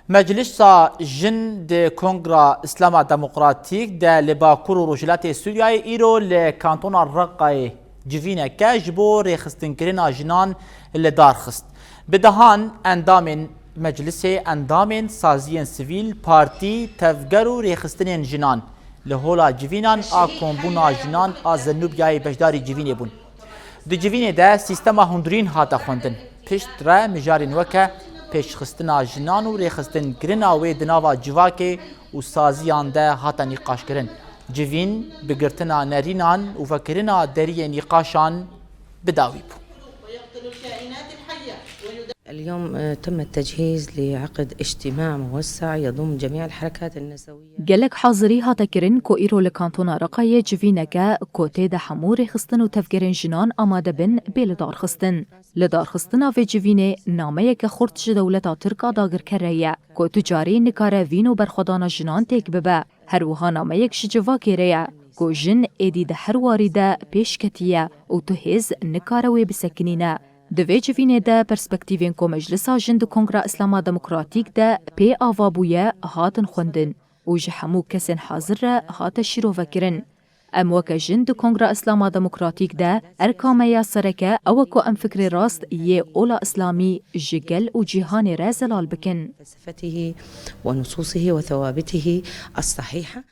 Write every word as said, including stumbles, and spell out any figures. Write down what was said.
Meclisa Jin di Kongra Îslama Demokratîk de li Bakur û Rojhilatê Sûriyeyê îro li Kantona Reqayê civîneke ji bo rêxistinkirina jinan li dar xist. Bi dehan endamên meclisê, endamên saziyên sivîl, partî, tevger û rêxistinên jinan li hola civînan a Kombûna Jinan a Zenûbiyayê beşdarî civînê bûn. Di civînê de sîstema hundirîn hate xwendin. Pişt re mijarên weke pêşxistina jinan û rêxistinkirina wê di nava civakê û saziyan de hate nîqaşkirin. Civîn bi girtina nerînan û vekirina deriyê nîqaşan bi dawî bû. اليوم تم التجهيز لعقد اجتماع موسع يضم جميع الحركات النسوية. Gelek hazirî hate kirin ku îro li Kantona Reqayê civîneke ku tê de hemû rêxistin û tevgerên jinan amade bin bê lidarxistin. Lidarxistina vê civînê nameyeke xurt ji dewleta Tirk a dagirker re ye ku tu carî nikare vîn û berxwedana jinan têk bibe. Her wiha nameyek ji civakê re ye ku jin êdî di her warî de pêş ketiye û tu hêz nikare wê bisekinîne. Di vê civînê de perspektîvên ku Meclisa Jin di Kongra Îslama Demokratîk de pê ava bûye hatin xwendin û ji hemû kesên hazir re hate şîrovekirin. Em weke jin di Kongra Îslama Demokratîk de erka me ya sereke ew e ku em fikrê rast yê ola îslamî ji gel û cîhanê re zelal bikin. فلسفته ونصوصه وثوابته الصحيحة.